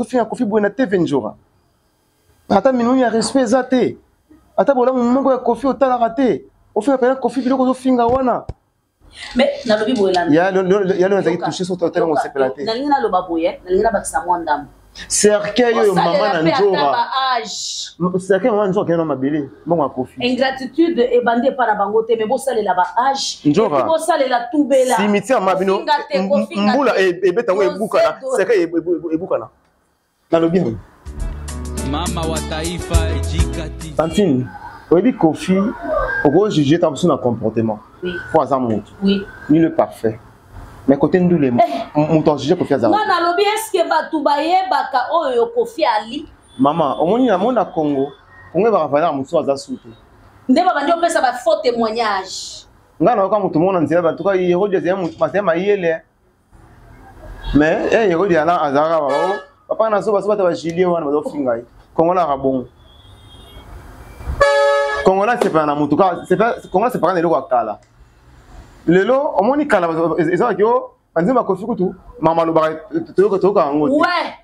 Ozofinga Kofi boye na TV Ndjora. Ata minimum ya respect eza te. Ata bolamu moko ya Kofi otalaka te. Ofinga pena Kofi biloko ozofinga wana. Mais nalobi boye landa. Ya ya lelo nazalaki touché soki otala ngo osepela te. Nalingi naloba boye, nalingi nabakisa mwa ndambo. Cercueil oyo mama na Ndjora. Cercueil mama Ndjora kende na mabele mbongo ya Kofi. Ingratitude ebandi epa na bango te mais bosalela ba age. Ndjora. Bosalela tubela. Cimetière ma bino mbula ebeta ngo ebukana, cercueil ebukana. Nalobi yango. Mama wa taifa ejikati. Tantine, oyebi Kofi oko juger ta mosusu na comportement. Oui. Po aza moto. Oui. Ni le parfait. Mais côté ndule moto a juger Kofi azala. Nga nalobi est-ce que bato bayebaka oyo Kofi ali? Mama, omoni na mona Congo, Congo ebaka valeur mosusu aza sutu. Nde babandi opesa ba faux témoignage. Nga nayoka moto moko na nzela bato ka Herode azali mayele. Mais eh Herode ana azalaka ba oh, papa na zoba zoba ta ba Julien wana bazofinga ye. Congolais aka bongo. Congolais sepela na mutu kaka Congolais sepela na eloko ya kala. Lelo omoni kala ezalaki o banzembo ya Kofi kutu mama alobaka toyoka toyoka yango te. Ouais.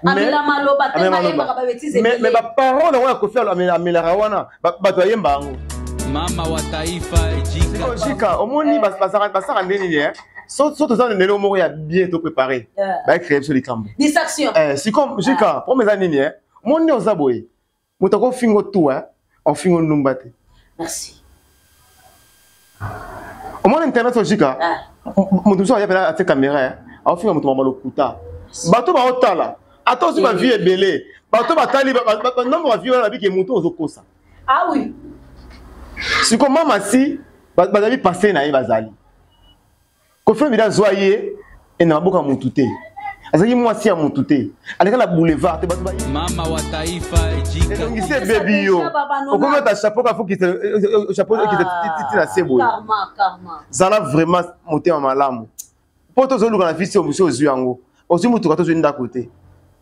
amela maloba te bayembaka ba bêtises mais mais ba parole yango ya Kofi amelaka wana bato bayemba yango. Mama wa taifa jika. Jika omoni basaka nde nini eh? So toza na lelo moko ya bien to préparé. Ba créer biso likambo. Distraction. Eh siko jika problème eza nini eh? Omoni oza boye. Moto akofingo tout hein, ofingo ndumba te. Merci. Omoni internet ojika moto mosusu aya mpena atie caméra aofinga moto mama lokuta. Bato baotala ata ozwi bavie ebele bato batali nombre ya vie wana babiki moto ozokosa. Ah oui. Siko mama si bazali passe na ye bazali. Koffi Olomide azwa ye na maboko ya mutu te. Azalaki mwasi ya mutu te. Aleka na boulevard te bato ba Mama wa taifa ejika. Elongisi ebebi yo. Okomi ata chapeau ka fokisa chapeau ekita ti na se boye. Karma karma. Zala vraiment motema malamu. Po tozoluka na fisi oyo ozwi yango. Ozwi motuka tozwi ndako te.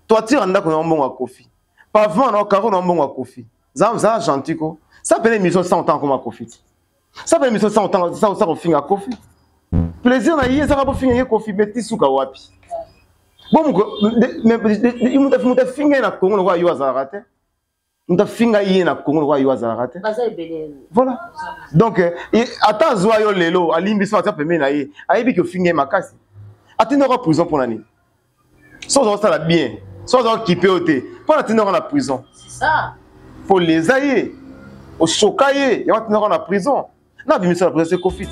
Toitire ya ndako na mbongo ya Koffi. Pavement na carreau na mbongo ya Koffi. Zala zala gentil ko. Ça pene émission sans autant koma Koffi. Ça fait émission sans autant sans autant kofinga Koffi. Plaisir na ye ezaka bofinga ye Koffi mais ti suka wapi? Bon mutu afinga ye na Congo lokola yo azalaka te. Mutu afinga ye na Congo lokola yo azalaka te. Baza ebele. Voilà. Donc ata azwa yo lelo alimbi so atia pembeni na ye ayebi ke ofinga ye makasi. Atindaka prison pona nini? So oza kosala bien, so oza kokipe yo te, mpo na tindaka na prison. C'est ça. Mpo leza ye, osoka ye, yango atindaka na prison. Na bimisa na prison se Koffi.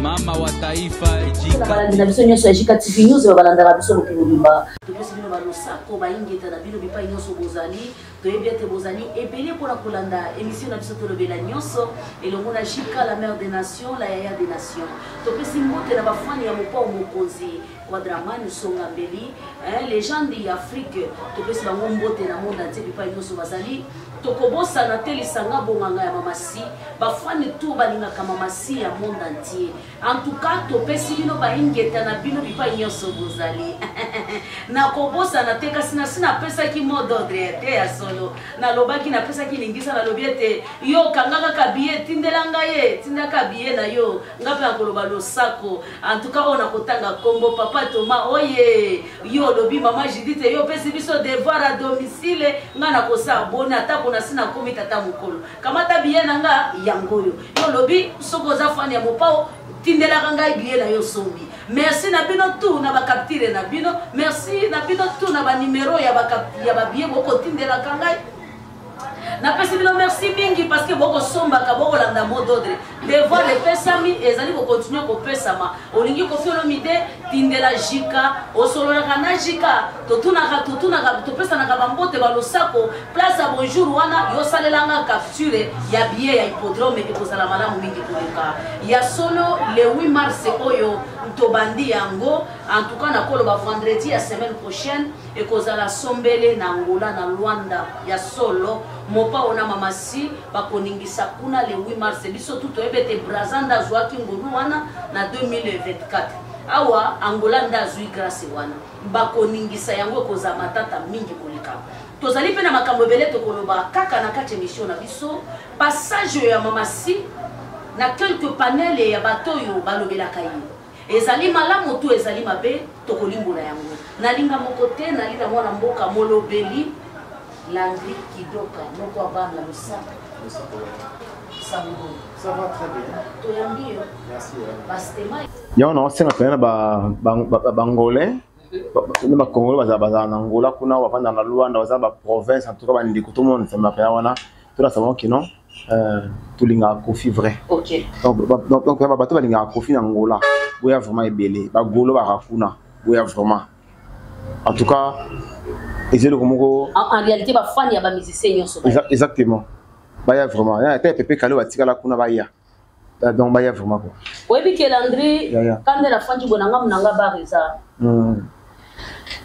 Mama wa taifa ejika. Balandi na biso nyonso ya Jika TV News balandaka biso mokili mobimba. Topesi bino balosako bayingeta na bino bipai nyonso bozali. Toyebi ete bozali ebele mpona kolanda emission na biso tolobela nyonso elongo na Jika la mère des nations, la yaya des nations. Topesi mbote na bafani ya Mopao Mokonzi. Quadraman Songa Mbeli, hein, legende ya Afrique, topesi bango mbote na monde entier bipai nyonso bazali. Tokobosana te lisanga bonganga ya Mama Si, bafani tout balingaka Mama Si ya monde entier. En tout cas, topesi bino baingeta na bino bipai nyonso bozali. Nakobosana te kasi nasi napesaki mot d'ordre te ya solo. Nalobaki napesaki lingisa nalobi ete yo kanga kaka billet tindela ngai ye, tindaka billet na yo. Nga pe nakoloba losako. En tout cas oyo nakotanga kombo papa Thomas oye yo olobi maman Judith yo opesi biso devoir à domicile nga nakosabone atako nasi nakomi tata mokolo kamata billet na nga yango oyo yo olobi soki oza fan ya mopao tindelaka ngai billet na yo sombi merci na bino tout na bacapture na bino merci na bino tout na banimero ya babillet bokotindelaka ngai napesi bino merci mingi parce que bokosombaka bokolanda mot d'ordre devoir epesami ezali kokontinue kopesama olingi Koffi Olomide tindela jika osololaka na jika totunaka totunaka topesanaka bambote balosako place ya bonjour wana yosalelanga capture ya billet ya hippodrome ekozala malamu mingi koleka ya solo le 8 mars oyo tobandi yango en tout cas nakoloba vendredi ya semaine prochaine Ekozala sombele na Angola na Luanda ya solo Mopao na Mama Si bakoningisa kuna le 8 mars biso tout toyebi ete Brazza nde azuaki ngolu wana na 2024 awa Angola nde azui grace wana bakoningisa yango ekozala matata mingi koleka tozali mpe na makambo ebele tokoloba kaka na kati emission na biso passage ya Mama Si na quelques panels ya bato oyo balobelaka ye. Ezali malamu to ezali mabe, tokolimbola yango. Nalinga moko te, nali na mwana mboka molobeli Landry Kidoka, moko ya bana Lusaka. Sango boni? Ça va très bien. Toyambi yo. Merci. Bastema. Yango na osenga mpenza na bangolais na bacongolais bazala bazala na Angola kuna, bavanda na Luanda, baza na baprovince. En tout cas bandeko, tomona nsamba mpenza wana, tolasa bango kino tolingaka Kofi vrai. Donc bato balingaka Kofi na Angola, boya vraiment ebele. Bagolo baka kuna, boya vraiment. En tout cas eza eloko moko. En réalité bafani ya bamusicien nyonso. Exactement, baya vraiment. Ya te pepe kale batikala kuna, baya. Donc baya vraiment quoi. Oyebi ke Landry, kande na fandi boye na ngambu na nga, bar eza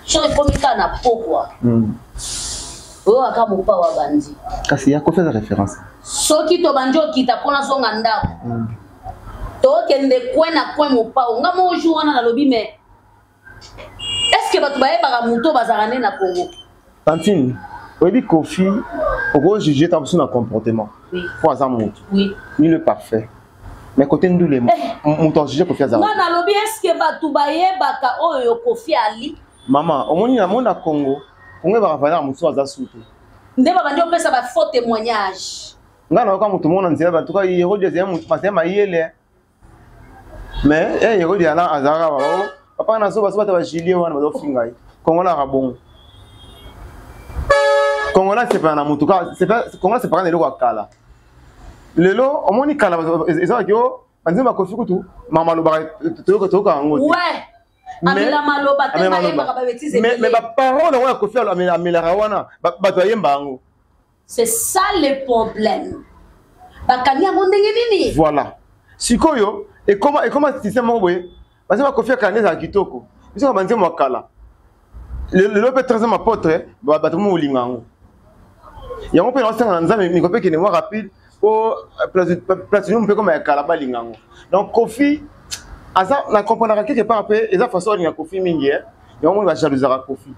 soki ekomi kaka na pokwa, oyo aka mopa wa bandi. Kasi ya Kofi aza référence. Soki tobandi okita mpo nazonga ndako, tokende coin na coin, mopao. Nga moko jour wana nalobi: mais est ce que bato bayebaka moto bazalaka nde na Congo? Tantine, oyebi Kofi, okojuge ta mosusu na comportement po aza motu, ni le parfait, mais côté ndule, moto ajuge Kofi azala. Nga nalobi: est ce que bato bayebaka oyo Kofi ali? Mama, omoni namoni na Congo, Congo ebaka valeur, mosusu aza su te. Nde babandi opesa bafaux témoignage. Ngai nayoka moto moko na nzela, batuka Hérode azali mayele, mais Hérode ana azalaka bao papa na so baso bata bajulie wana bazofinga ye. Kongola aka bongo, Kongola asepela na motu, Kongola asepelaka na eloko ya kala. Lelo omoni kala ezalaki o banzembo bakofi kutu mama alobaka, toyoka yango te. Amela maloba te, bayembaka babêtises. Mais baparole yango ya Kofi amelaka wana, bato bayemba yango. C'est ça le problème, bakangi yango ndenge nini? Voilà, sikoyo ekoma système moko boye. Banzembo bakofi ya kala nde ezala kitoko, biso banzembo ya kala lelo mpe 13e apôtre, bato mo olinga yango. Yango mpe naosenga na Nzambe miko mpe kende mwa rapide po Platinum mpe koma ya kala, balinga yango. Donc Kofi aza na comprendaka quelque part mpe eza façon alinga Kofi mingi. Yango moni bajalousaka Kofi.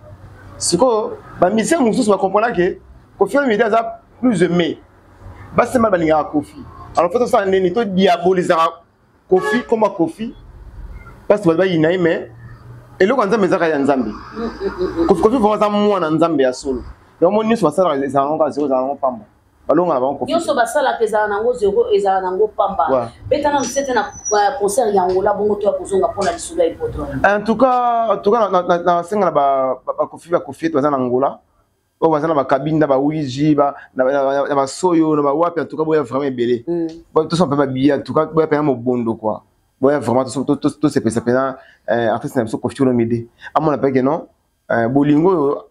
Sikoyo bamusicien mosusu bacomprendaka ke Kofi Olomide aza plus aimé, basema balingaka Kofi. Alors faut tosala ndeni todiabolisaka Kofi koma Kofi parce bato bayina ye, mais eloko ya Nzambe ezaka ya Nzambe. Kofi, Kofi vraiment aza mwana Nzambe ya solo. Yango moni nyonso basalaka ezala nango kaka zero, ezala nango pamba, balonga na bango Kofi. Nyonso basalaka ezala nango zero, ezala nango pamba. Beta nanu sete na concert ya Angola, bongo to ya kozonga mpona lisolo ya hippodrome. En tout cas nasenga na bakofi, bakofi ete baza na Angola, oyo baza na bakabinda, bawiji, na basoyo, na bawapi, en tout cas boya vraiment ebele. Tosomba mpe babillet. En tout cas boya mpena mobondo quoi, boya vraiment, tosepesa mpena artiste na biso Kofi Olomide, amona mpe ke non, bolingo oyo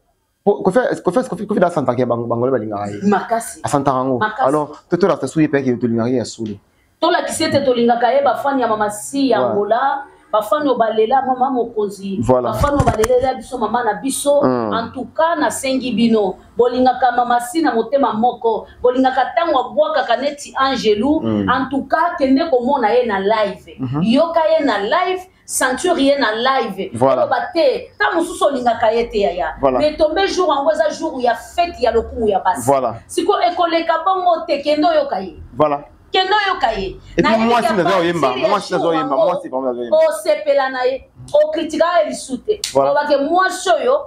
Kofi da asantaka ya bangole balingaka ye. Makasi. Asantaka yango. Alors tolakisa su ye mpe ke tolingaka ye ya solo. Tolakisi ete tolingaka ye. Bafani ya mama si ya Angola, bafani oyo balela mama mokonzi, bafani oyo balelela biso mama na biso, en tout cas nasengi bino, bolingaka mama si na motema moko, bolingaka ntango abwakaka neti angelu. En tout cas kende komona ye na live, yoka ye na live, sentir ye na live. Oloba te ta mosusu olingaka ye te yaya, mais tombe jour yango eza jour ya fête ya lokumu ya basi. Siko ekoleka bongo te, kende oyoka ye. Kende oyoka ye. Mwasi nazoyemba, mwasi nazoyemba, mwasi. Osepela na ye, okritikaka ye lisu te, olobake mwasi oyo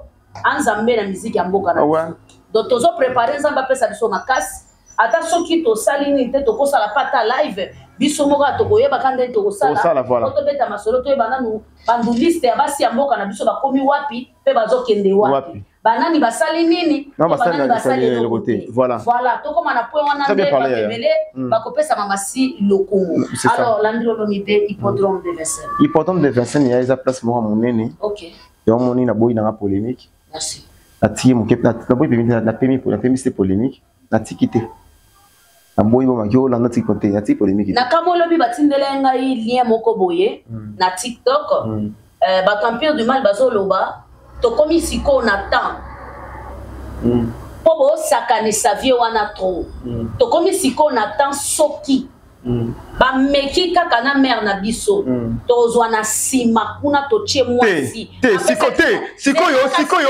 anzambe na miziki ya mboka na biso. Donc tozoprépare, Nzambe apesa biso makasi. Ata soki tosali nini te, tokosala pa ata live biso moko, tokoyebaka ndenge tokosala po tobeta masolo, toyeba nanu banduliste ya basi ya mboka na biso bakomi wapi mpe bazokende wapi, banani basali nini, banani basali eloko te. Voilà, tokóma na point wana nde bato ebele bakopesa mamasi lokumu. Alors Landry Olomide, hippodrome de Vincennes. Hippodrome de Vincennes ya eza place moko monene. Yango moni naboyi nanga polémique. Merci. Natiki moke, naboyi pemi, napemi, napemi se polémique, natiki te, naboyi bomaki olanda tiki te, natiki polémique. Na kambo olobi, batindela ngai lien moko boye na TikTok. Bato Empire du Mal bazoloba tokomi sikoyo na temps mpo bosakanisa vie wana trop. Tokomi sikoyo na temps soki Bameki kaka na mare na biso. Tozwa na nsima kuna, totie mwasi. Te, te, sikoyo, sikoyo.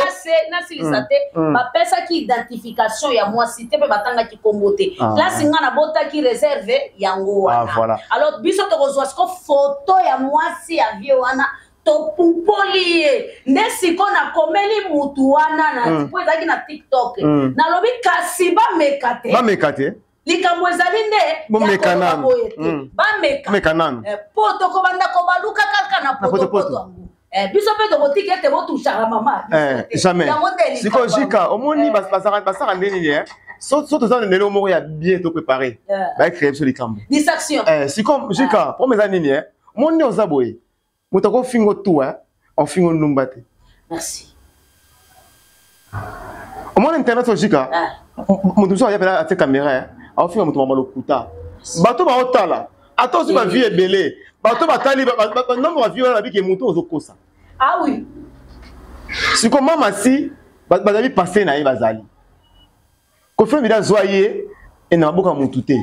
Nasilisa te. Bapesaki identification ya mwasi te mpe batangaki nkombo te. Place nga nabotaki réserve yango wana. Ah, voilà. Alors biso tokozwa siko foto ya mwasi ya vieux wana, topupoli ye nde. Siko nakomeli mutu wana na po ezalaki na TikTok. Nalobi kasi bameka te. Bameka te. Likambo ezali nde Bomeka ya koloba nanu. boye te. Bameka. Meka nanu. Po tokobanda kobaluka kaka na potopoto. potopoto yango. Biso mpe tokotika ete botushaka mama biso te. Jamais. Yango nde likambo Sikoyo, yango. Jika, omoni, basaka nde nini, so toza lelo moko ya bien to préparé, bayecréer biso likambo. Distraction. Sikoyo, Jika, problème eza nini? Omoni nde oza boye, moto akofingo tu ofingo ndumba te. Merci. Omoni internet oyo, Jika, moto mosusu aya pena atie caméra, aofinga moto mama lokuta. Bato baotala, ata ozwi bavues ebele, bato batali nombre bavues wana, babiki moto ozokosa. Ah oui. Sikoyo mama si bazali passé na ye, bazali Koffi Olomide azwa ye na maboko ya motu te,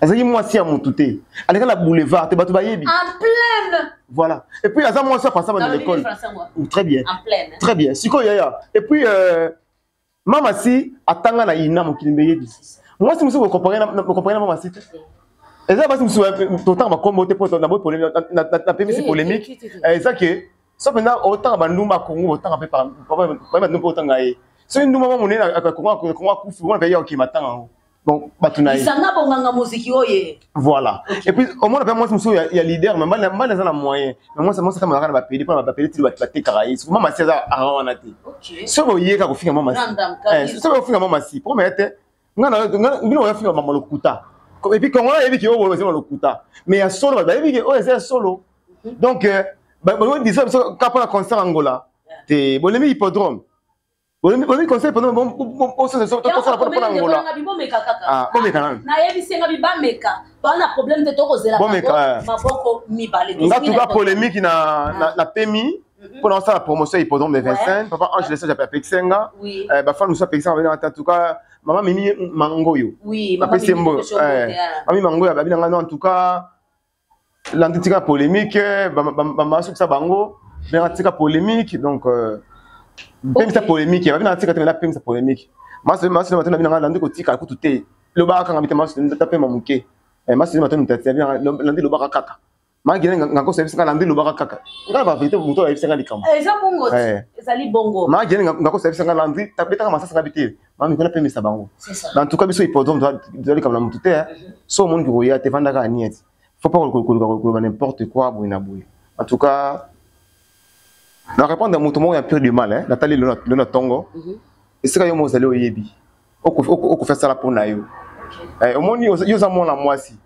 azalaki mwasi ya motu te, aleka na boulevard te, bato bayebi. En pleine. Voilà, et puis aza mwasi apasa bana Nalobi l'école. français ngo. Très bien. En pleine. Très bien. Sikoyo yaya, et puis mama si atanga na ina mokili mbe yebi mwasi mosusu bocomparer na mama si te. Eza basi mosusu totanga bakombo te mpo na boyi polémique, napemisi polémique. Eza ke so mpenza otanga bandumba ya Kongo, otanga mpe bandumba mpe otanga ye. Soki ndumba mwa monene Kongo akufi, omona mpe ye okima tanga yango. Donc bato na ye. Lisanga bonganga moziki oye. Voilà. Et puis omona mpe mwasi mosusu ya leader, mais mbali aza na moyen, mais mwasi atambolaka na bapedi mpona bapedi tili batekaka ye. Mama si aza ara wana te. Soki oyeka kofinga mama si, soki ofinga mama si, problème ya te. Nga bino oyafinga mama lokuta, et puis Kongo ayebi ke oyo eza lokuta, mais ya solo bayebi ke oyo eza ya solo. Donc bolemi biso kaka mpona concert Angola te, bolemi hippodrome, bolemi concert hippodrome, tosala mpona Angola. Bomeka kaka. Bomeka nanu. Nayebisi nga bi bameka, toza na problème te, tokozela maboko mibale. Nga tuka polémique na pemi mpona osala promotion ya hippodrome de Vincennes. Papa Ange Lesage apekisi nga, bafan mosusu apekisi nga. En tout cas mama Mimi Mangoyo apesi mboyo, mami Mangoyo ababi na nga no. En tout cas landi, tika polémique, bamasukisa bango benga tika polémique. Donc pemisa polémique, babi na tika te, pemisa polémique. Maso matona bina nga landi kotika kutu te, lobaka kanga mite maso tapema moke. Maso matona mutati landi, lobaka kaka magene ngakoso yebisanga landi, lobaka kaka nga bavérité, moto ayebisanga likambo. Eza bongo, ezali bongo. Magene ngakoso yebisanga landi, betaka masasi nga bi te, mami kuna pemisa bango. En tout cas biso hippodrome toza likambo na motu te. So omoni koya te, vandaka anieti, faut pas koloba n'importe quoi boye na boye. En tout cas na répondre moto moko ya pire du mal, natali lelo na ntongo esika yo mo ozali, oyebi okofi asala mpo na yo. Omoni, yo oza mwana mwasi,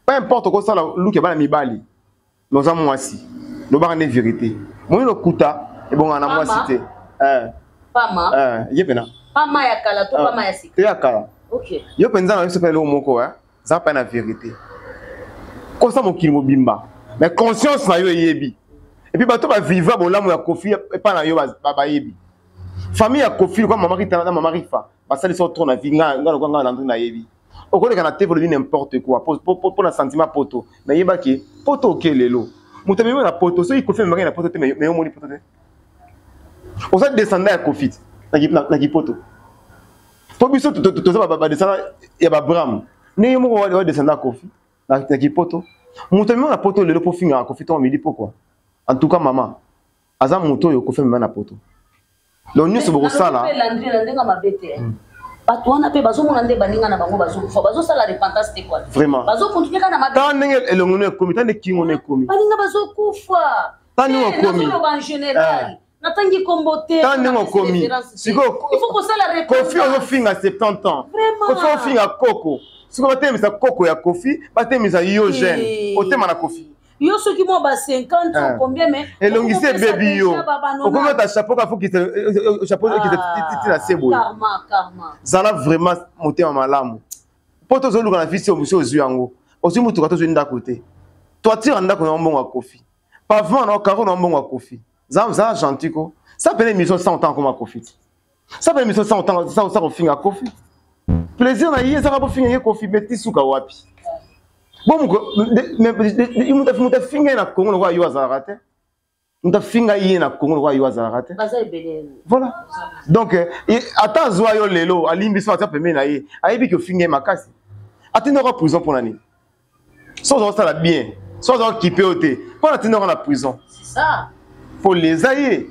peu importe okosala luki ya bana mibali, mais oza mwasi, lobaka nde vérité. Moni lokuta ebongaka na mwasi te. Pama. Ye mpena. Pama ya kala to pama ya sika? Te, ya kala. Yo mpenza na biso mpe eloko moko za mpe na vérité, kosa mokili mobimba, mais conscience na yo eyebi. Et puis bato baviva bolamu ya Koffi epa na yo, bayebi famille ya Koffi lokwa mama Rita na mama Rifa basalisi trop na vie. Nga lokwa nga Landri nayebi okoleka na te, olobi n'importe quoi mpo na sentiment poto. Nayebaki poto oke lelo, moto amemi na poto. Soki Koffi amemaki na poto te, mais yo omoni poto te, oza descendant ya Koffi na kipoto. Mpo biso toza badescendant ya baAbraham, ndenge yo moko wa descendant ya Koffi na kipoto. Moto amemi na poto lelo mpo fingaka Koffi ntongo midi pokwa. En tout cas mama aza moto oyo Koffi amema na poto. Donc nyonso bokosala. Landri, na ndenge mabe te, bato wana mpe bazomona nde baninga na bango bazokufa, bazosala repentance te quoi. Vraiment. Bazocontinuer kaka na mabe. Tala ndenge elongo no ekomi, tala nde kingo no ekomi. Baninga bazokufa. Tala ndenge okomi. Nazoloba en général, natangi kombo te. Tala ndenge okomi sikoyo. Il faut kosala. Koffi ozofinga 70 ans, Koffi ofinga koko. Sikoyo batemisa koko ya Koffi, batemisa yo jeune otema na Koffi. Yo soki mwa ba 50 ou combien, mais Elongisi ebebi yo, okomi ota chapeau kafokisa chapeau ekita ti na se boye. Karma, karma. Zala vraiment motema malamu mpo tozoluka na visi oyo ozwi yango, ozwi motuka, tozwi ndako te, toitire ndako na mbongo ya Koffi, pavement na carreau na mbongo ya Koffi. Zala gentil ko sa pene émission sans autant koma Koffi, sa pene émission sans autant sans kofinga Koffi. Plaisir na ye ezaka bofinga ye Koffi, mais ti suka wapi? Bon, moto afinga ye na Congo lokola yo azalaka te. Moto afinga ye na Congo lokola yo azalaka te. Voilà. Donc, eh, ata azwa yo lelo, alimbisi atia pembeni na ye, ayebi ke ofinga ye makasi. Atindaka prison mpo na nini? Soki oza kosala bien, soki oza kokipe yo te, mpo na atindaka na prison. Mpo leza ye,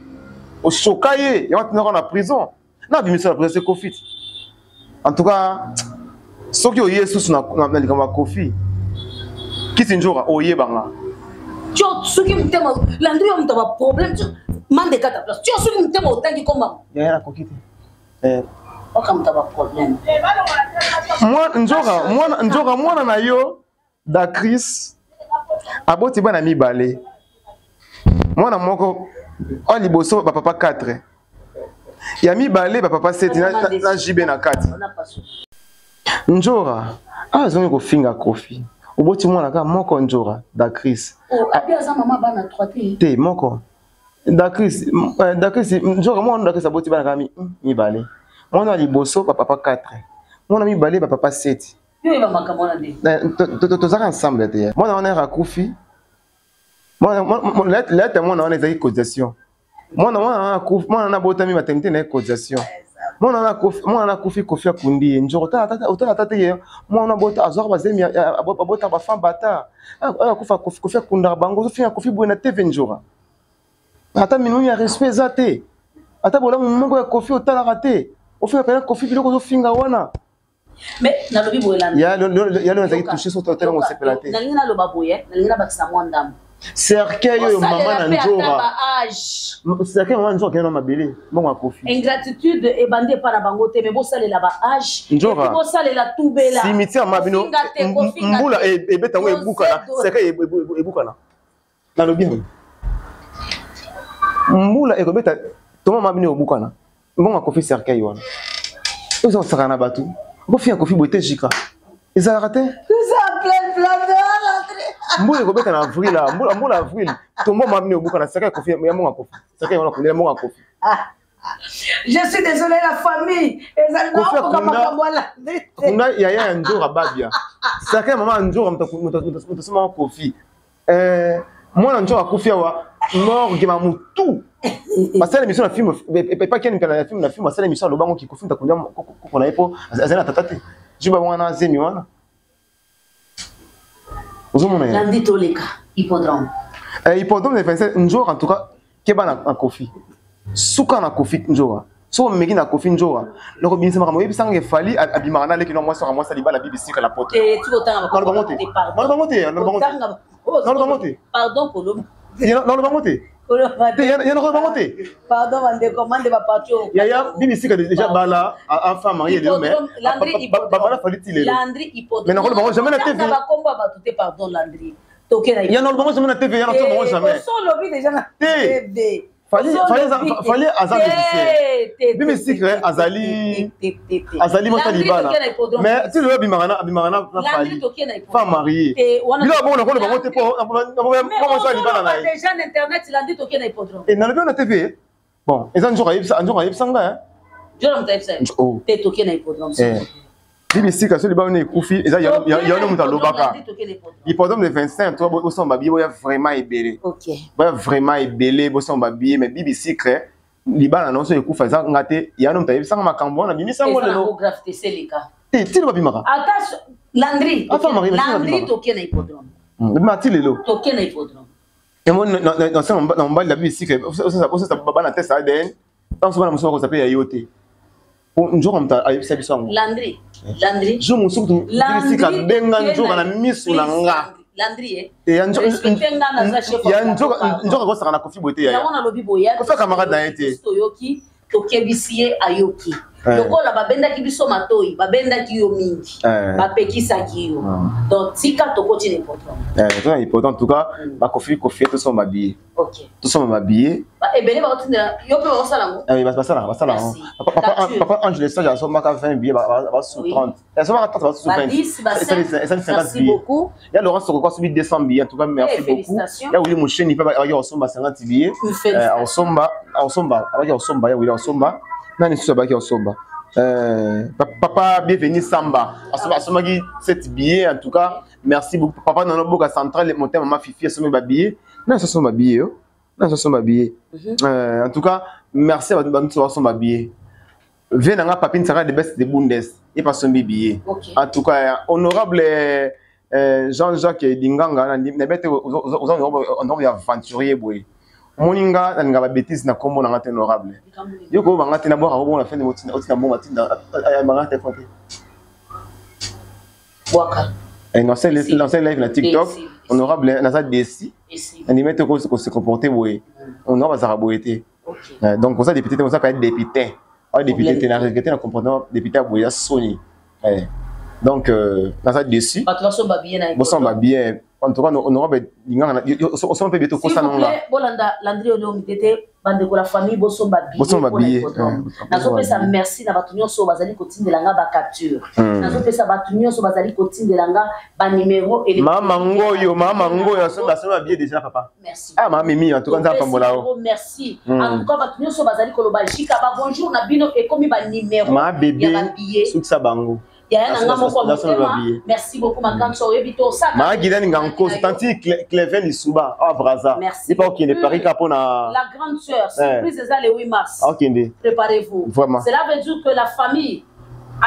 osoka ye, yango atindaka na prison. Na bimisa na prison, c'est Koffi. En tout cas, soki oye susu na likambo ya Koffi, kisi njoka oyebanga. Tio soki motema landri yo moto ya baproblème mande kata place tio soki motema otangi komba yaya nakoki te eh. Oka moto ya baproblème. Nzoka mwana, nzoka mwana na yo Dacris aboti bana mibale, mwana moko oyo liboso bapapa 4, ya mibale bapapa 7 na JB na kati. Njora azongi kofinga Koffi, oboti mwana kaka moko Njora Dacris. Oh, abi aza mama bana 3 te. Te moko Dacris, Dacris Njora mwana Dacris aboti bana kaka mibale, mwana ya liboso bapapa 4, mwana mibale bapapa 7. Yo oyeba makambo wana nde. Tozalaka ensemble te. Mwana wana akufi. Leta mwana wana ezalaki cotisation. Mwana wana akufi, mwana wana abotami maternité na ye cotisation. Mwana wana akufi, mwana wana akufi Koffi akundi ye. Nzoko otala tata ye mwana abota azwaka bazemi abota ba femme bata. Akufa Koffi, Koffi akundaka bango, ozofinga Koffi boye na TV Nzora. Ata minimum ya respect eza te. Ata bolamu moko ya Koffi otalaka te. Ofinga pena Koffi biloko ozofinga wana. Mais nalobi boye landa. Ya lelo nazalaki touché soki otala kosepela te. Nalingi naloba boye, nalingi nabakisa mwa ndambo. Cercueil oyo mama na Nzora. Cercueil mama Nzora kende na mabele, mbongo ya Koffi. Ingratitude ebandi epa na bango te, mais bosalela ba âge. Nzora. Bosalela tubela. Cimetière ma bino mbula ebeta ngo ebukana, cercueil ebukana. Nalobi yango. Mbula ekobeta toma ma bino ebukana. Mbongo ya Koffi cercueil wana. Oza kosakana na bato. Okofinga Koffi boye te jika. Ezalaka te. Mbula ekobeta na avril, mbula mbula avril. Tombo ma bino ebukana cercueil Koffi ya mbongo ya Koffi. Cercueil wana kundela mbongo ya Koffi. Je suis désolé la famille. Ezali na okoka makambo wana. Kunda yaya ya Nzora Babia. Cercueil mama Nzora moto asomaka Koffi. Eh, mwana nzoka akufi awa morgue ma mutu basala émission na film epa keni mpela na film na film basala émission aloba ngo kikofi ntakundi koko na ye mpo azali na tata te juba wana azemi wana ozomona ye landi toleka hippodrome eh, hippodrome de 27 nzoka en tout cas keba na Koffi suka na Koffi nzoka soki omeki na Koffi nzoka loko bimisa makambo oyebisanga ke Fally abimaka na leki no mwasi waka mwasi libala BBC kala poto eh, naloba ngo te naloba ngo te naloba ngo te pardon koloba naloba ngo te ye nakoloba ngo te pardon bandeko mande baparti oyo yaya BBC ka déjà bala enfant marié lelo mais babala Fally ti lelo mais nakoloba ngo jamais na TV bakombo ya bato te pardon Landry tokena ya naloba ngo jamais na TV ya nakoloba ngo jamais olobi déjà na TV Fally aza musicien Bimi Secret azali azali mwasi libala mais ti lelo abimaka na abimaka na Fally femme mariée bilo bongo nakoloba ngo te po mwasi ya libala na ye déjà na internet Landry tokena hippodrome e nalobi na TV bon eza nzoka ayebisa nzoka ayebisa nga nzoka moto ayebisa te tokena hippodrome Bibi sika so libala ekufi eza yano moto alobaka hippodrome de 25 to bosomba babillet boya vraiment ebele boya vraiment ebele bosomba babillet mais Bibi Secret libala na so ekufa eza nga te yano moto ayebisanga makambo wana bimisango lelo te tino babimaka Landry tokena hippodrome babimaka ti lelo tokena hippodrome yango na mobali na Bibi Secret osasa bana test ADN ntango so bana mosusu bakoza mpe ya yo te nzoka moto ayebisa biso yango Landry Landry jour mosusu bisika benga nzoka na miso na nga Landry ya nzoka akosaka na Koffi boye te yaya Koffi camarade na ye te toyoki tokebisi ye ayoki lokola babendaki biso matoi babendaki yo mingi bapekisaki yo donc tika tokoti na hippodrome toza na hippodrome en tout cas bakofi Koffi tosomba babillet tosomba babillet ebele bakotindela yo mpe bakosala yango basalaka basalaka papa Ange le Sage asombaka 20 billets basusu 30 asombaka 30 basusu 20 esali 50 billets ya Laurent Sokoko asomi 200 billets en tout cas merci beaucoup ya Willy Musheni mpe abaki akosomba 50 billets akosomba akosomba abaki akosomba ya Willy akosomba nani susu abaki akosomba papa Bienvenu Samba asombaki 7 billets en tout cas. Merci beaucoup. Papa Nono Boka Central, motema mama Fifi asombi ba billet. Na so somba billet yo. Na so somba billet. En tout cas, merci à bato so somba billet. Viens nanga Papi Nsaka de best de Bundes et pas sombi billet. En tout cas, honorable Jean-Jacques Dinganga na na bete oza honorable aventurier boye. Omoni nga nalinga ba bêtise na kombo na nga te, honorable. Yo ko banga te na bwaka ko bonga fin de otina otina bonga tinda banga te te. Bwaka. Et non, c'est live na TikTok. Honorable naza desi. Andime te ko se comporter boye. Honorable azaka boye te. Donc oza député te, oza ka député. Oza député te, na regretter na comportement député ya boye ya soni. Donc naza déçu. Bato basomba billet na Bosomba billet. En tout cas, honorable linganga osomba mpe billet, tokosa nanga. Bolanda Landry Olomide te, bandeko la famille, bosomba billet. Bosomba billet. Nazopesa merci na bato nyonso bazali kotindela nga bacapture. Nazopesa bato nyonso bazali kotindela nga banimero. Mama ngoyo, mama ngoyo asomba billet déjà, papa. Merci. Ah, mama Mimi, en tout cas nzambe pambola o. Merci. En tout cas, bato nyonso bazali koloba jika ba bonjour na bino, ekomi banimero. Ma bébé, sukisa bango. Yaya na nga moko ya motema, merci beaucoup, makanso oyebi to osaka. Maa Gidani Ngankoso, tanti Cleven Lisuba awa Braza. Merci. Ipa okende Paris ka mpona La grande sœur, surprise eza le 8 mars. Okende. Préparez-vous. Vraiment. Cela veut dire que la famille,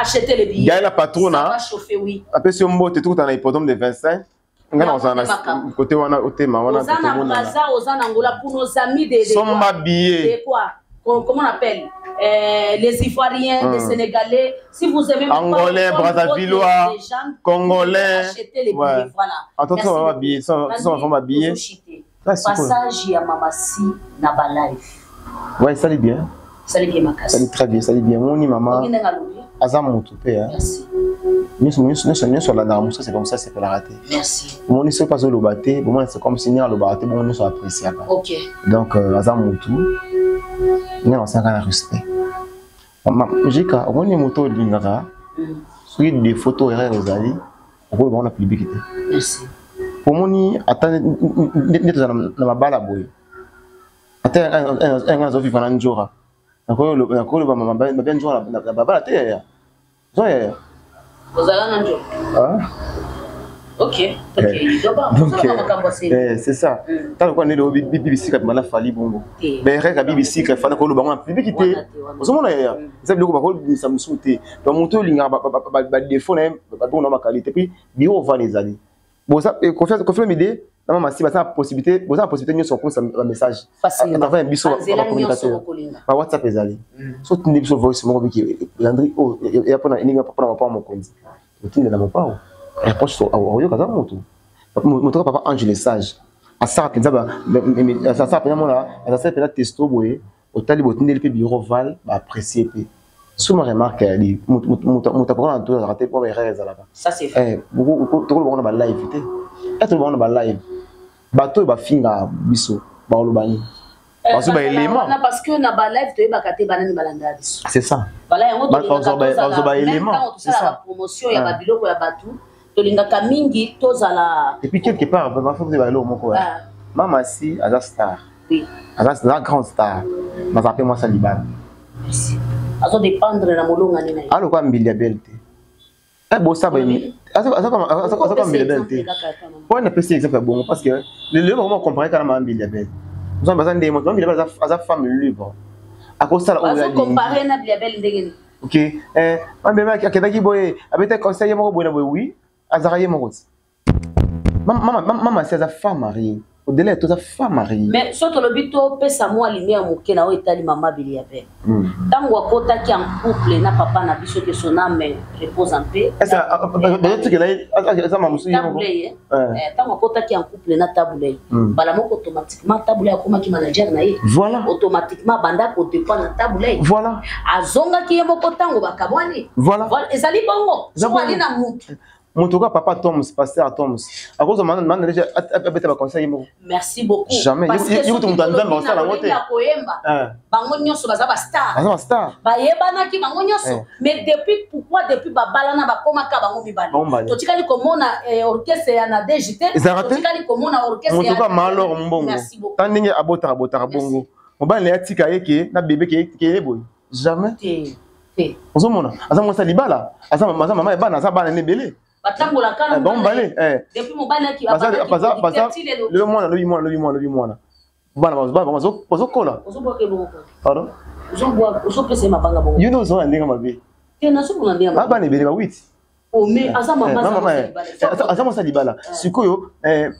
achetez les billets. Gaël la patronne. Ça va chauffer, oui. Apesi yo mbote, tokutana na hippodrome de 25. Nga na kozala na côté wana, otema wana. Oza na Braza, oza na Angola, pour nos amis de Somba billet. De quoi, comment on appelle, les Ivoiriens, les Sénégalais, si vous aimez. Angolais, Brazzavillois, Congolais. Achetez les billets, voilà. Attends, ça va billet, ça va billet. Passage ya Mamasi na ba live. Ouais, ça allait bien. Ça allait bien makasi. Ça allait très bien, ça allait bien. Moni mama. Aza motu pe, hein. Merci. Nyonso nyonso nyonso alandaka mosu, c'est comme ça, c'est pelaka te. Merci. Omoni soki azoloba te, bomona c'est comme si ndenge alobaka te bongo nyonso appréciaka. Donc aza motu ndenge nasalaka na respect. Jika omoni moto olingaka, soki défaut to erreur ezali, okoloba ngo na public te. Merci. Omoni ata nde tozala na mabala boye, ata nga nazovivre na njora, nakoloba mabe njora na babala te, yaya zo yaya. Ozala na njo. Ok, Donc, c'est ça. Tala kwa ndenge bibisika bimala Fally bongo. Bereka bibisika fana koloba ngo na public te. Ozomona yaya, eza biloko bakolobimisa mosusu te. Donc moto olingaka badéfaut na ye, babongo na baqualité, puis bureau ovanda ezali. Boza confiance, confiance mide na mama si baza na possibilité, boza na possibilité nyonso kokomisa bamessage à travers biso bacommunicateur. Ba WhatsApp ezali. So tindi biso voice moko biki Landry oyo eya mpona eninga mpona mopao mokonzi, otindela mopao réponse, oyoka aza motu moto. Papa Ange le Sage asaka mpenza, asaka mpenza, mona azasala mpenza testo boye, otali botindeli mpe bureau val baapprécie mpe. Suma remarque yali moto akoka na to azalaka te mpo baerreur ezalaka. Tokoloba ngo na balive te, e toloba ngo na balive, bato oyo bafingaka biso bakoloba nini? Bazwi baélément. Parce que na balive toyebaka te banani balandaka biso. C'est ça. Voilà yango. Bazwa baélément. Tosalaka promotion ya babiloko ya bato, tolingaka mingi tozala. Et puis quelque part bafaute baloko moko, mama si aza star, aza grande star, baza mpe mwasi libala. Azodépendre na molongani na ye. Alokwa mbili ya bele te, bosaba aza mbili ya bele te. Mpo napesi exemple ya bongo, parce que lelo bakoma comparer kaka na mama mbili ya bele. Nzambe aza ndenge moto, mama mbili ya bele aza femme libre, akosala oyo alingi. Na mbili ya bele ndenge nini? Ok, mama mbili akendaki boye, abete conseil ye moko boye na boye. Oui, azalaka ye moko ti. Mama si aza femme mariée, au-delà toza femme mariée. Mais so tolobi topesa mwa lumière moke na oyo etali mama Bilia Bel. Ntango akotaki en couple na papa na biso, que son âme repose en paix. Ntango akotaki en couple na Tabulei, mbala moko automatiquement Tabulei akomaki manager na ye. Automatiquement banda kodépend na Tabulei. Azongaki ye moko ntango bakabwani. Ezali bongo so ali na mutu. Moto ka papa Toms, pasteur Toms, akozwa mana déjà abeta baconseil ye moko. Merci beaucoup. Jamais. Ye kutu moto ya Nzambe akosala yango te. Koyemba, bango nyonso baza bastar. Baza bastar. Bayebanaki bango nyonso, mais depuis, pourquoi depuis babalana bakomaka bango mibale? Totikali komona orchestre ya na DGT, totikali komona orchestre. Moto ka malor mbongo ta ndenge abotaka botaka bongo, mobali na ye atika ye ke na bebe keye boye, jamais. Ozomona aza mwasi ya libala, aza mama ya bana, aza bana na ebele. Batambolaka na Bango mibale. Depuis mobali aki Baza lelo mwana, lobi mwana, lobi mwana, lobi mwana. Bana bazokola. Ozobwaka ebongo. Pardon? Ozopesa ye mabanga bongo. Yo nde ozonga ndenge mabe. Te, nazomona ndenge mabe. Bana ebele bawiti. Ome aza mama. Aza mwasi ya libala. Sikoyo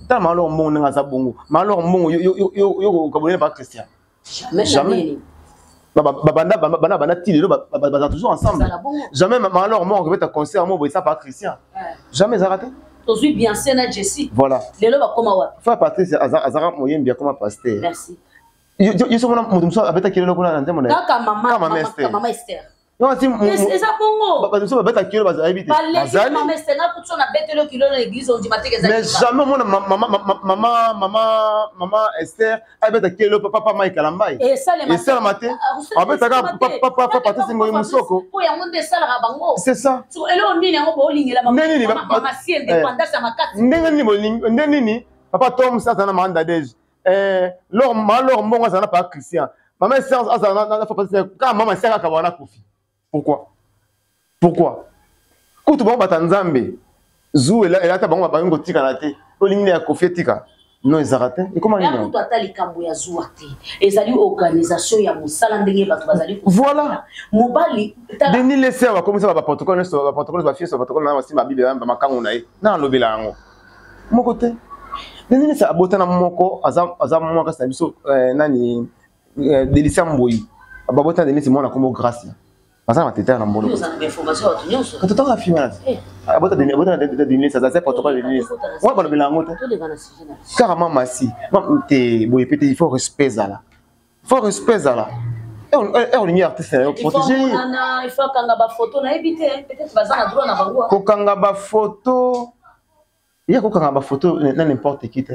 tala Malor Mbongo ndenge aza bongo. Malor Mbongo, yo okabonela pa Christian? Jamais. Babanda banda banda ti lelo baza toujours ensemble. Jamais Malor Mbongo akobeta concert mo boye esa pa Christian. Jamais, ezalaka te. Tozwi Biance na Jessie. Voilà. Lelo bakoma wapi? Frère Patrice azalaka moyembi, akoma pasteur. Merci. Yo so mona moto mosusu abetaki lelo kuna na nzembo na ye? Kaka mama. Mama. Mama Esther. Non, si. Eza bongo. Bato mosusu babetaki kilo bayebi te. Baleki mama Esther. Nga kutu so nabeteli yo kilo na église, ondima teke. Eza. Mais jamais omona mama mama mama Esther abeta kilo papa Mike Kalambai. Esalama te. Abetaka papa Patrice Ngoyi Musoko. Po yango nde esalaka bango. C'est ça. Eloko nini yango boolingela? Ndenge nini? Mama si indépendance ya makasi. Ndenge nini bolingi? Ndenge nini papa Tom aza na mama Ndadege, lor mama Lor Mbongo azala na papa Christian, mama Esther azala na papa, kaka mama Esther kaka wana Kofi? Pourquoi? Pourquoi? Kutu bango bata Nzambe zu elata bango, babangi kotikana te. Olingi ya Kofi etika? Non, ezalaka te. Ekoma nini? Kutu ata likambo ya zuwa te, ezali organisation ya mosala, ndenge bato bazali. Voilà. Mobali. Denis Lessie bakomisa baprotocole nyonso, baprotocole, bafiese, baprotocole na basimba Bible, bamakango na ye na alobela yango moko te. Denis Lessie abotana moko, aza mwa kasi na biso nani, Delisia Mboi. Babotana Denis mwana kombo Gracia, baza na matete na mbolo. Totanga fi wana abota Denis, aza protocole Denis wana, balobela yango te. Kaka mama si te boye pe te. Il faut respect ezala, faut respect ezala. Olingi artiste na yo, protéger. Il faut akanga bafoto, nayebi te, peut-être baza na droit na bango. Kokanga bafoto, ye kokanga bafoto na n'importe qui te,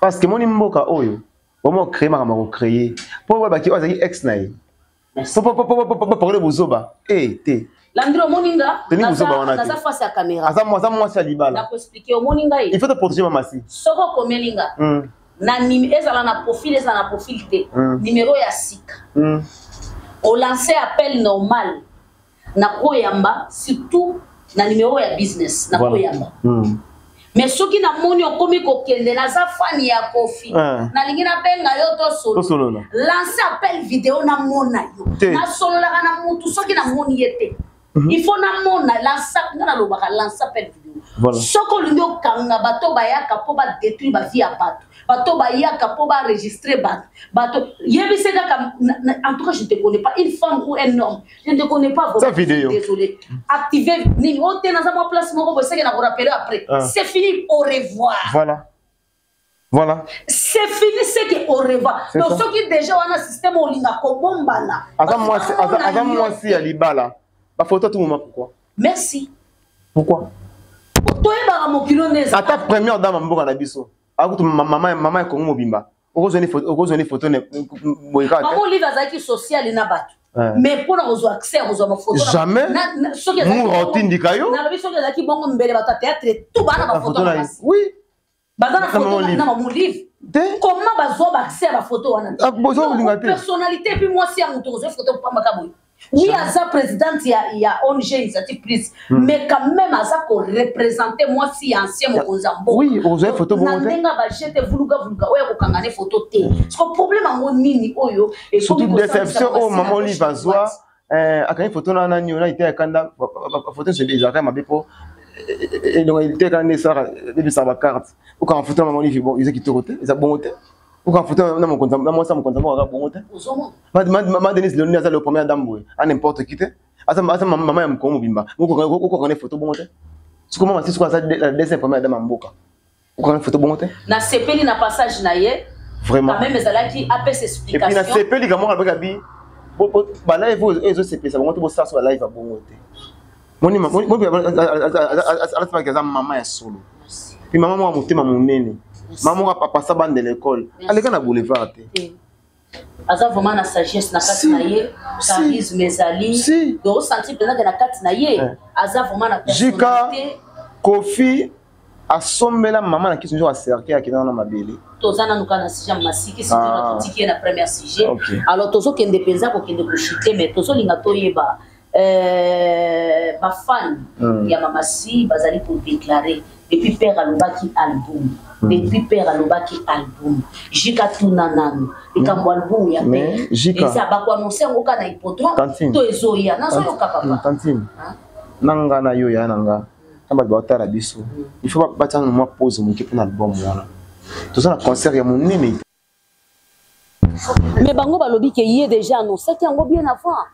parce que moni mboka oyo bamo créer makambo ya kocréer mpo balobaki oyo azalaki ex na ye, parole bozoba e te. Landry, omoni nga naza face ya caméra. Aza mwasi ya libala. Nakoexpliquer. Omoni ngai. Il faut te protéger, mamasi. Soki okomeli nga na ezala na profil, ezala na profil te, numéro ya sika, olance appel normal, nakoyamba, surtout na numéro ya business nakoyamba. Mais soki namoni okomi kokende, naza fan ya Kofi, nalingi nabenga yo tosolola, lance appel vidéo, namona yo. Nasololaka na mutu soki namoni ye te. Il faut namona. Lance, nga nalobaka lance appel vidéo. Soki olingi okanga bato bayaka mpo badétruire bavie ya bato, bato bayaka mpo baenregistre bato, bato yebise kaka. En tout cas, je ne te connais pas, une femme ou un homme, je ne te connais pas. Ça vidéo. Désolé, activer nini o te, naza mwa place moko boye, seke na korappeler après. C'est fini, au revoir. Voilà. C'est fini, c'est que au revoir. Donc soki déjà wana système olinga kobombana. Aza mwasi ya libala, bafoto tout moment, pourquoi? Merci. Pourquoi? Toyebaka mokili nde. Ata première dame ya mboka na biso, akutu mama mama ya Kongo mobimba, okozwani foto boye kaka. Mama Olive azalaki sociale na bato, mais mpona kozwa accès ya kozwa bafoto. Jamais. Mura otindika yo. Nalobi soki ezalaki bongo, mbele bato ya théâtre tout bana bafoto na basi. Baza na foto na Mama Olive. Comment bazwa baaccès ya bafoto wana? Personnalité, puis mwasi ya moto, kozwa foto pambaka boye? Oui, aza présidente ya ONG Initiative Plus, mais quand même aza koreprésente mwasi ya ancien mokonzi ya mboka. Oui, ozwa photo. Na ndenge bajete vuluka vuluka oyo akokanga ne photo te. Parce que problème yango nini oyo? Surtout déception oyo mama Olive azwa, akangi photo na nani oyo na ite akanda photo nyonso ezalaka mabe, mpo elongo eteka nde esalaka ebisaka bacarte. Okanga photo na mama Olive, bon, eza kitoko te, eza bongo te. Okanga photo na mokonzi, na mwasi ya mokonzi moko, kaka bongo te. Ma Denise Leoni aza le première dame boye, a n'importe qui te. Aza mama ya mokongo mobimba, okokanga ne photo bongo te. Siko mama si siko aza la deuxième première dame ya mboka, okanga photo bongo te. Nasepeli na passage na ye. Vraiment. Quand même ezalaki apesa explication. Et puis nasepeli kamoko alobaki abi balive oyo ezosepelisa bango te, bosala so balive ya bongo te. Moni alatimaki aza mama ya solo, puis mama moko ya motema monene, mama moko apasa bande de l'école, aleka na boulevard te. Aza vraiment na sagesse na kati na ye, charisme ezali, donc osentir mpenza ke na kati na ye aza vraiment na personnalité. Kofi asombela mama na kisi nzo acercueil, akenda wana mabele. Toza nanu kaka na sujet ya masiki sikoyo, totiki ye na première sujet. Alors tozokende mpenza kokende koshite, mais tozolinga toyeba. Bafan ya Mama Si bazali kodéclarer depuis père alobaki album, depuis père alobaki album. Jika tuna nanu likambo album ya père eza bakoannonce yango kaka na hippodrome to ezoya? Nazoyoka papa. Tantine na nga na yo, ya na nga na bato baotala biso, il faut batia mwa pause moke mpona album wana. Toza na concert ya monene. Mais bango balobi ke ye déjà annoncaki yango bien avant.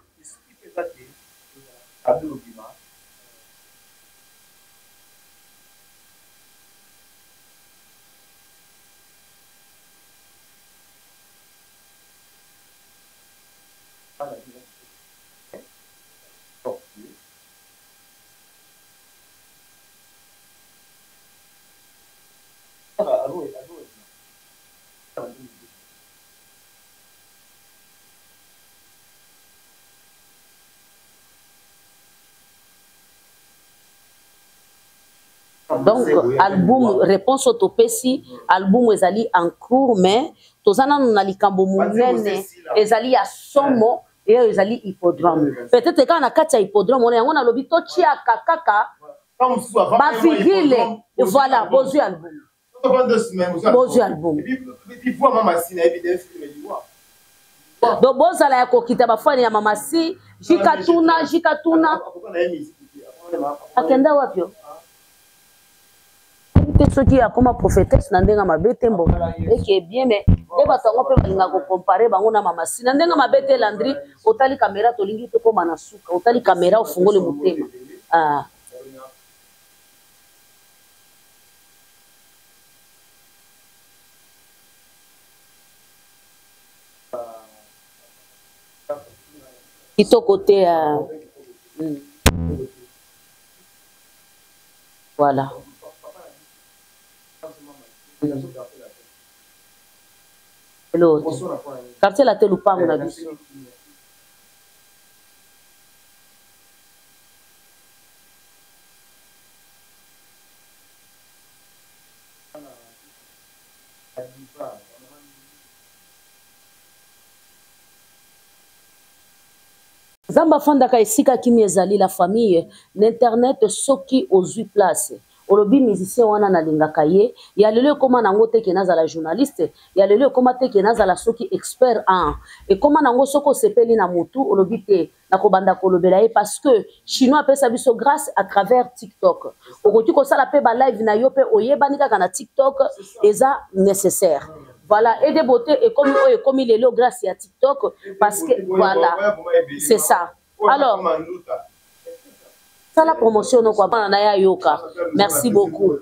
Donc album, réponse oyo topesi, album ezali en cours, mais toza nanu na likambo monene ezali ya somo eyo ezali hippodrome. Peut-être kaka na kati ya hippodrome wana yango nalobi totiaka kaka bavirgule. Voilà, bozwi album, bozwi album. Donc bozala ya kokita, bafani ya Mama Si. Jika tuna, jika tuna, akenda wapi te? Soki akoma prophétesse na ndenge mabe te, mbo eke bien, mais nde bato yango mpe balingaka kocomparer bango na Mama Si na ndenge mabe te. Landry, otali caméra, tolingi tokóma na suka. Otali caméra, ofungoli motema, ah. Kitoko te. Voilà. Eloko te, quartier la te, lupango na biso. Nzambe afandaka esika kimi ezali. La famille na internet, soki ozwi place, olobi musicien wana nalingaka ye. Ya lelo ekóma nango te ke nazala journaliste, ya lelo ekóma te ke nazala soki expert en. Ekóma nango soki osepeli na motu, olobi te nakobanda kolobela ye, parce que Chinois apesa biso grâce à travers TikTok. Okoki kosala mpe balive na yo mpe oyebani kaka na TikTok, eza nécessaire. Voilà, et de beauté ekomi oyo ekomi lelo grâce ya TikTok, parce que voilà, c'est ça. Alors sala promotion noko bana na ye ayoka. Merci beaucoup.